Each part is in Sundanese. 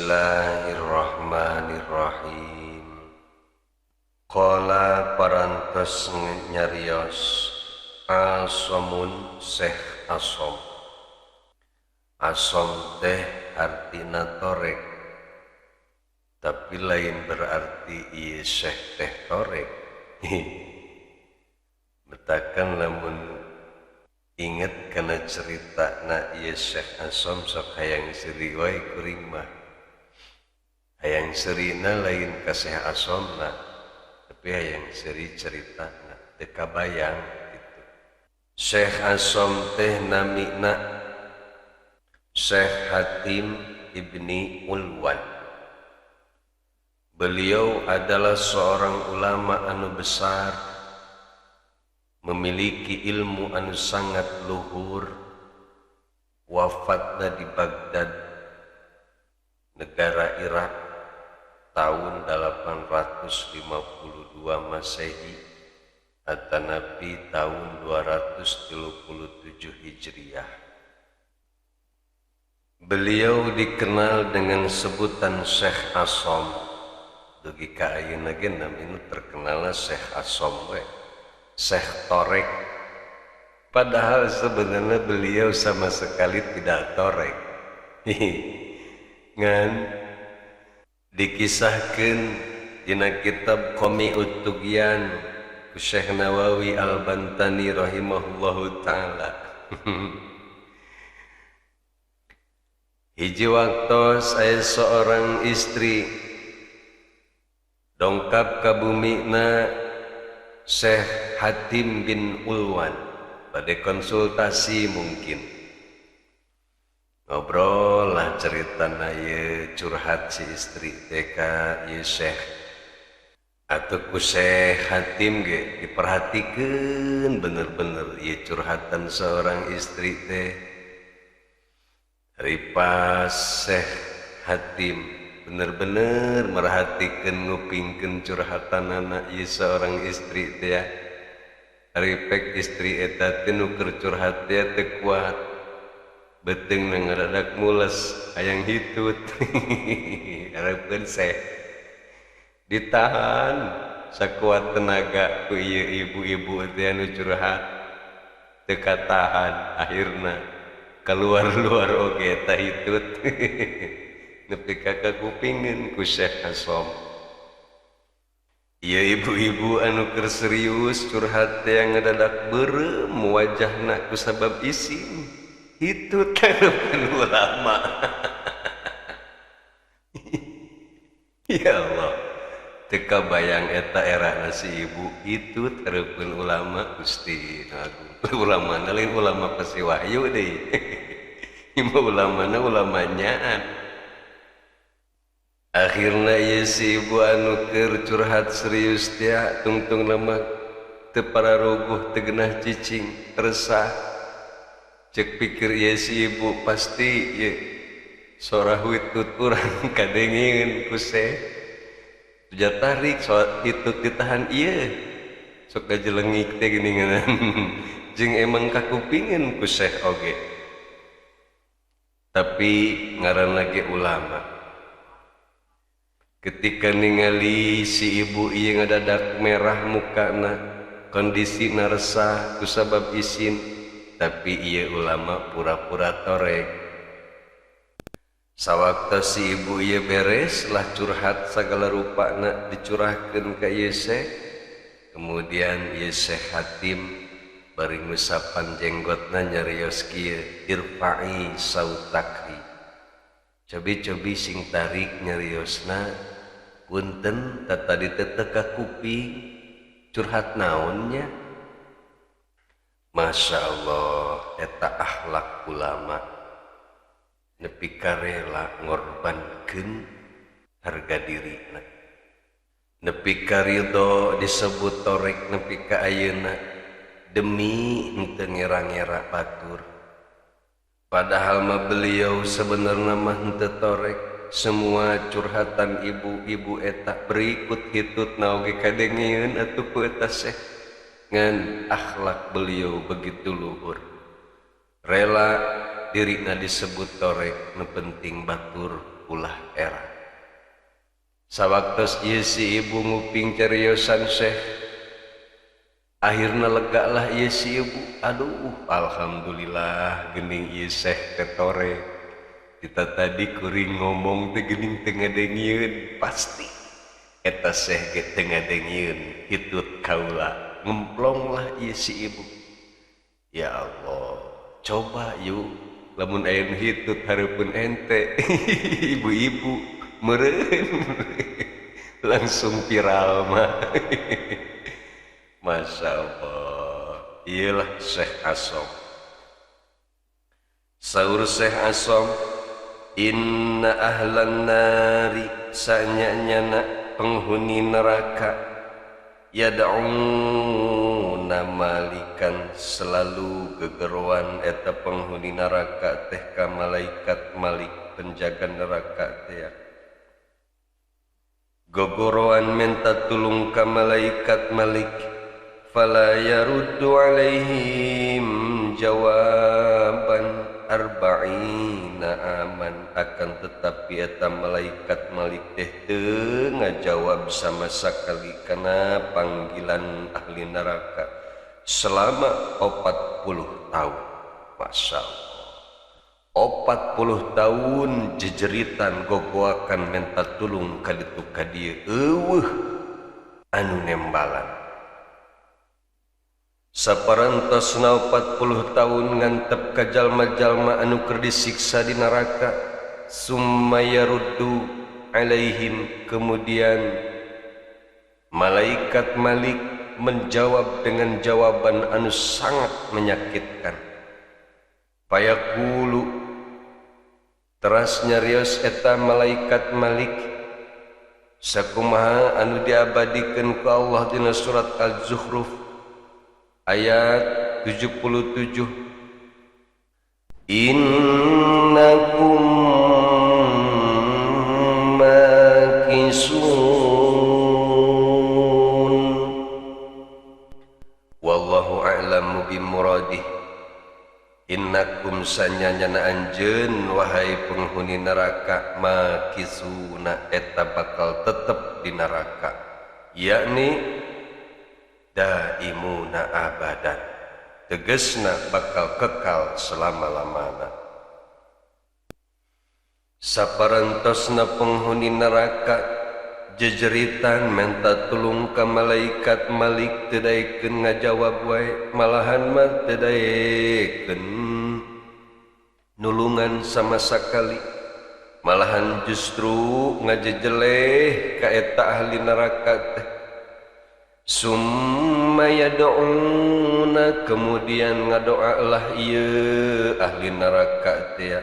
Bismillahirrahmanirrahim. Qala parantos nyarios Asomun Syekh Asom. Asom teh artina torek, tapi lain berarti ieu Syekh teh torek. Betakan lamun inget kana cerita na ieu Syekh Asom sok hayang seuri wae kuring mah. Hayang seurina lain ka Syekh Asomna, tapi hayang seuri ceritana teu kabayang gitu. Syekh Asom teh namina Syekh Hatim Ibni Ulwan. Beliau adalah seorang ulama anu besar, memiliki ilmu anu sangat luhur. Wafatna di Baghdad, negara Irak, tahun 852 Masehi atanapi tahun 237 Hijriah. Beliau dikenal dengan sebutan Syekh Asom. Dugi ka ayeuna ge namina terkenalna Syekh Asom we. Syekh Torek. Padahal sebenarnya beliau sama sekali tidak torek. Ngan dikisahkan dina kitab Qami'ut Tughyan ku Syekh Nawawi Al-Bantani rahimahullahu taala. Hiji waktos aya seorang istri dongkap ka bumina Syekh Hatim bin Ulwan bade konsultasi mungkin. Ngobrol lah cerita ieu curhat si istri teh ka ieu Syekh. Atuh ku Syekh Hatim ge diperhatikeun bener-bener ieu curhatan seorang istri teh. Ripas Syekh Hatim bener-bener merhatikeun ngupingkeun curhatanana ieu seorang istri teh ya. Ripek istri eta teh nu keur curhat teh teu kuat. Beuteungna ngaradak mules hayang hitut. Hareupeun Syekh ditahan sakuat tenaga ku ieu ibu-ibu teh anu curhat teu katahan, akhirna keluar-luar oge eta hitut. Nepi ka kakupingeun ku Syekh Asom. Ieu ibu-ibu anu keur serius curhat teh ngadadak beureum wajahna ku sabab isin. Hitut hareupeun ulama. Ya Allah, teu kabayang eta erana si ibu hitut hareupeun ulama. Gusti Agung, ulamana lain ulama pasti wahyu deui. Ieu mah ulamana ulama nyaan. Akhirna ieu si ibu anu keur curhat serius teh tungtung mah teu pararuguh teu genah cicing resah. Cek pikir ieu si ibu pasti ieu sora hitut urang kadengeun ku Syekh. Tuja tarik soal hitut ditahan ieu sok kajelengik teh geuningan. Jeung emang kakupingeun ku Syekh oge. Tapi ngaranna ge ulama. Ketika ningali si ibu ieu ngadadak merah mukana, kondisina resah kusabab isin, tapi ieu ulama pura-pura torek. Sawaktu si ibu ieu beres lah curhat sagala rupana dicurahkeun ka ieu Syekh. Kemudian ieu Syekh Hatim bari ngusapan jenggotna nyarios kieu, irfa'i sautaki. Cobi-cobi sing tarik nyariosna, punten tadi teh teu kakuping curhat naonnya. Masya Allah, eta akhlak ulama nepi ka rela ngorbankeun harga dirina, nepi ka ridho disebut torek nepi ka ayeuna demi henteu ngera-ngera batur. Padahal mah beliau sebenarnya mah henteu torek. Semua curhatan ibu-ibu eta berikut hitutna oge kadengeun atuh ku eta Syekh. Ngan akhlak beliau begitu luhur, rela dirina disebut torek, nu penting batur ulah era. Sawaktos ieu si ibu nguping cariosan Syekh, akhirna legalah ieu si ibu. Aduh, alhamdulillah geuning ieu Syekh teh tore. Kita tadi kuring ngomong teh geuning teu ngadengieun, pasti eta Syekh ge teu ngadengieun hitut kaula. Ngemplonglah ieu si ibu. Ya Allah, coba yuk lamun aya nu hitut hareupeun ente ibu-ibu meureun langsung viral mah. Masya Allah, iyalah Syekh Asom. Saur Syekh Asom, inna ahlan nari, sanyanyana penghuni neraka, yad'una malikan, selalu gegeruan eta penghuni neraka teh ka malaikat Malik penjaga neraka teh. Gogoroan minta tulung ka malaikat Malik, fala yaruddu alaihim jawaban arba'ina aman, akan tetapi eta malaikat Malik teh teu ngajawab sama sekali kana panggilan ahli neraka selama 40 tahun. Masya Allah, 40 tahun jejeritan gogoakan minta tulung kaditu kadieu eueuh anu nembalan. Saparantosna 40 tahun ngantep ka jalma-jalma anu keur disiksa di neraka, summa yaruddu alaihim, kemudian malaikat Malik menjawab dengan jawaban anu sangat menyakitkan. Fayaqulu, teras nyarios eta malaikat Malik, sakumaha anu diabadikeun ku Allah dina surat Al-Zukhruf ayat 77, innakum makisun wallahu a'lamu bimuradih. Innakum sanyanyana anjeun wahai penghuni neraka, makisuna eta bakal tetep di neraka, yakni daimuna abadan, tegesna bakal kekal selama-lamana. Saparantosna penghuni neraka jejeritan minta tulung ka malaikat Malik teu daekeun ngajawab wae, malahan mah teu daekeun nulungan sama sakali, malahan justru ngajejeleh ka eta ahli neraka teh. Summa yad'una, kemudian ngadoalah ieu ahli neraka teh.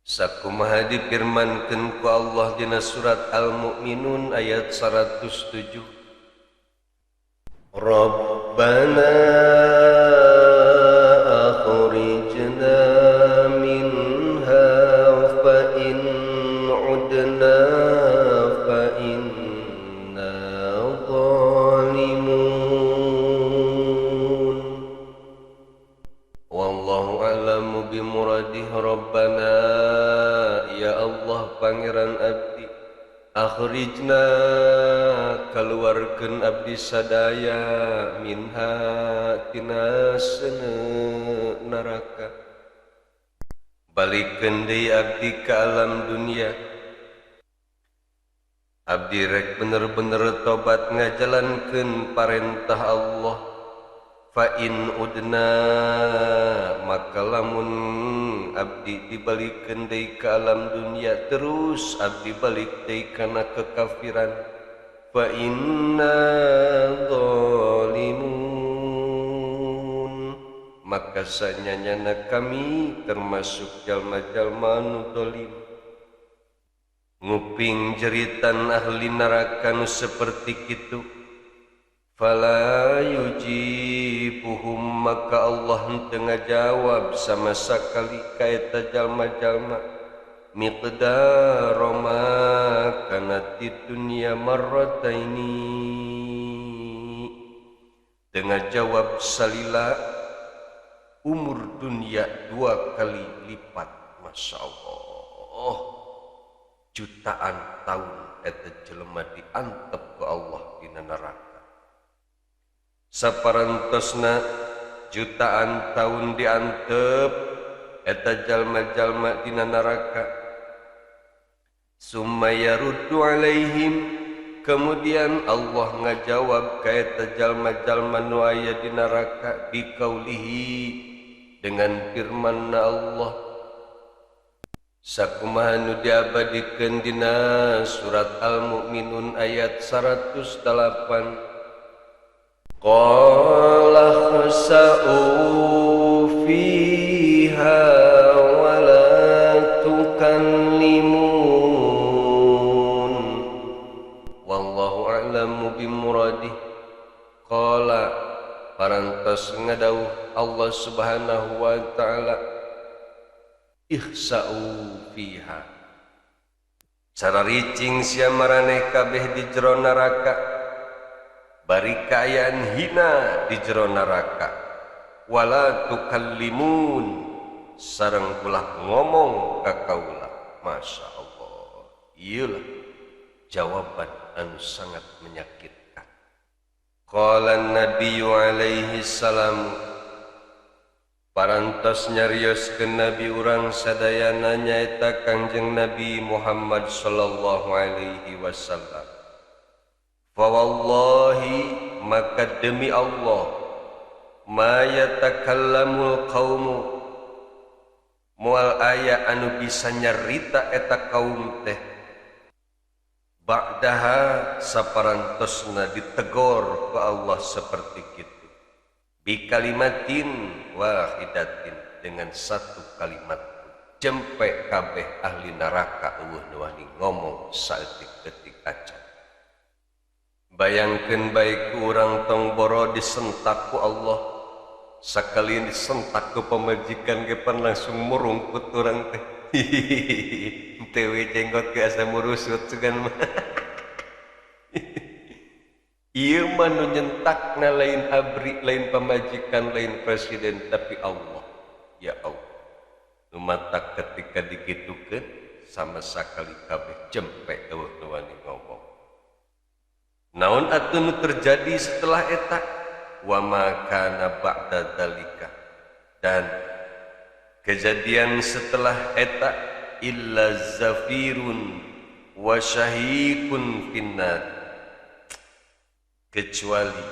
Sakumaha difirmankeun ku Allah dina surat Al-Mu'minun ayat 107, Rabbana akhrijna minha fa in udna fa inna zalimun. Wallahu a'lamu bimuradih. Rabbana, ya Allah pangeran abdi, akhrijna kaluarkeun abdi sadaya minha tina seuneu neraka, balikeun deui abdi ka alam dunia. Abdi rek bener-bener tobat ngajalankeun parentah Allah. Fa in udna, maka lamun abdi dibalikeun deui ka alam dunia, terus abdi balik deui kana kekafiran, fa inna zalimun, maka sanyanyana kami termasuk jalma-jalma nu zalim. Nguping jeritan ahli neraka nu seperti kitu, fala yujibuhum, maka Allah henteu ngajawab sama sakali ka eta jalma-jalma, miqdara ma kana di dunya marrataini, teu ngajawab salila umur dunia 2 kali lipat. Masya Allah, Allah, jutaan tahun eta jelema diantep ku Allah dina neraka. Saparantosna jutaan tahun diantep eta jalma-jalma dina neraka. Summa yaruddu alaihim, kemudian Allah ngajawab ka eta jalma-jalma nu aya di neraka biqaulihi, dengan firman Allah sakumaha nu diabadikeun dina surat Al-Mu'minun ayat 108. Qala khsa'u fiha wa la tukallimun, wallahu a'lamu bimuradih. Qala, parantos ngadawuh Allah Subhanahu wa ta'ala, ihsa'u fiha, cararicing sia maraneh kabeh di jero neraka, bari kaayaan hina di jero neraka, wala tukallimun, sareng ulah ngomong ka kaula. Masya Allah, iyalah jawaban anu sangat menyakitkan. Qala Nabiyyu alaihi salam, parantos nyarioskeun nabi urang sadayana nyaeta Kangjeng Nabi Muhammad sallallahu alaihi wasallam. Fa wallahi, maka demi Allah, ma yatakallamul qaumu, moal aya anu bisa nyarita eta kaum teh, ba'daha, saparantosna ditegor ku Allah seperti itu, bi kalimatin wahidatin, dengan satu kalimat, jempe kabeh ahli neraka euweuh nu wani ngomong saeutik-eutik acan. Bayangkeun bae ku urang, tong boro disentak ku Allah, sakali disentak ku pamajikan ge pan langsung murungkut urang teh. Teu we jenggot ge asa murusut sugan mah. Ieu mah nu nyentakna lain abri, lain pamajikan, lain presiden, tapi Allah. Ya Allah, nu matak ketika dikitukeun sama sakali kabeh jempe euweuh nu wani ngomong. Naon atuh nu terjadi setelah eta? Wa ma kana ba'da dzalika, dan kejadian setelah eta, illa zafirun wa syahikun finnar, kecuali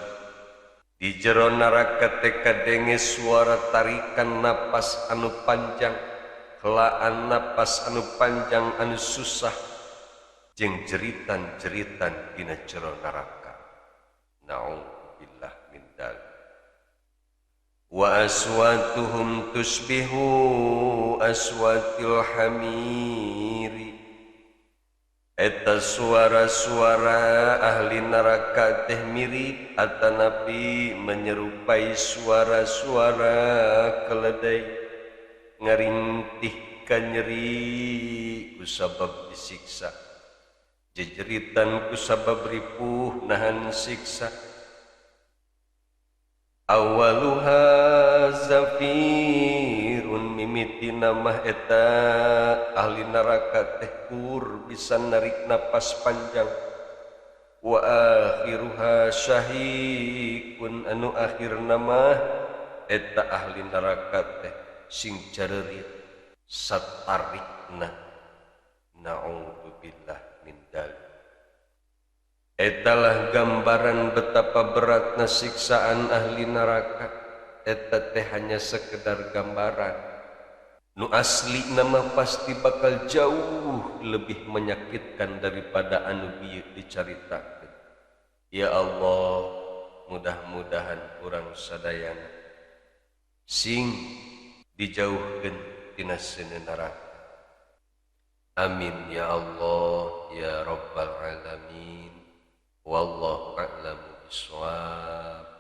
di jero neraka teh kadenge suara tarikan napas anu panjang, helaan napas anu panjang anu susah, jeung jeritan-jeritan dina jero neraka. Na'udzubillah min dzalik. Wa aswatuhum tusbihu aswatil hamiri, eta suara-suara ahli neraka teh mirip atanapi menyerupai suara-suara keledai, ngarintih kanyeri kusabab disiksa, jejeritan kusabab ripuh nahan siksa. Awaluha zafirun, mimiti mah eta ahli neraka teh kur bisa narik napas panjang, wa akhiruha syahikun, anu akhir nama eta ahli neraka teh sing carerit satarikna. Na'udzubillah min dzalik. Etalah gambaran betapa beratna siksaan ahli neraka. Eta teh hanya sekedar gambaran. Nu asli nama pasti bakal jauh lebih menyakitkan daripada anu bieu dicaritakeun. Ya Allah, mudah-mudahan urang sadayana sing dijauhkeun tina seuneu neraka. Amin ya Allah ya Rabbal alamin. Wallahu a'lamu bissawab.